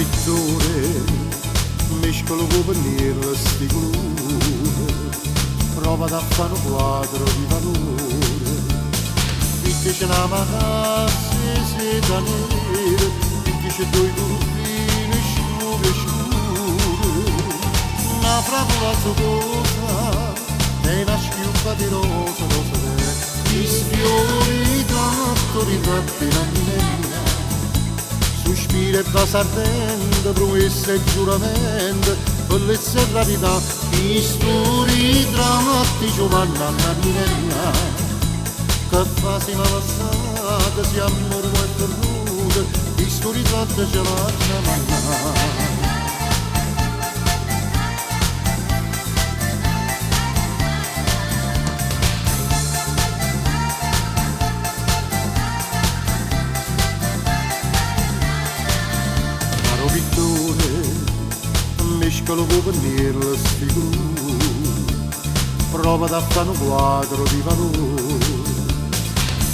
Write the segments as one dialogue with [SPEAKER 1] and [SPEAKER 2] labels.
[SPEAKER 1] Pittore, mescolo con pennello sti colori, prova da fare un quadro di valore. Pitti una matassa seta nera, pitti c'è due curvine scure scure, una fragola succosa e una schioppa di rosa, rosa vera. I sfiori tratto ritratti la. Sospira e va ardendo, promesse e giuramento, bellezza e rarità, questo ritratti Giovanna Nanninella, che fa si passata, siamo ormai perduti, questo ritratto ce l'ha mannato. Caro pittore, mescolo con pennello sti colori, prova da fare un quadro di valore.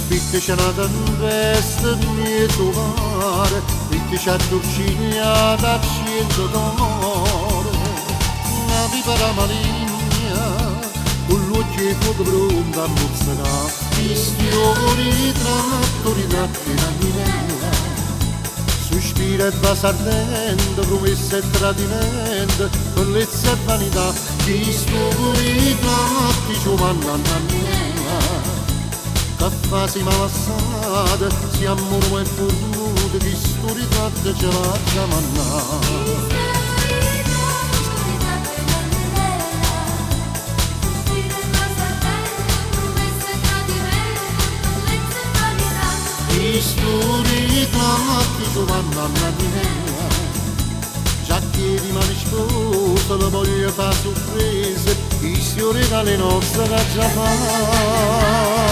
[SPEAKER 1] Pitti c'è una tempesta in mezzo mare, pitti c'è turcigliata a cielo d'oro, una vipera maligna, con l'occhio e fuoco pronta a mozzicare, questi ritratto ritratti la. Sospira e va ardendo, promesse e tradimento, bellezza e vanità, questo ritratti Giovanna Nanninella, che fa si passata, siamo ormai fornuti, questo ritratto ce l'ha già mannato. Questo ritratti Giovanna Nanninella, già che rimane sposa, la voglio fare sorpresa, i fiori dalle nozze da già fa.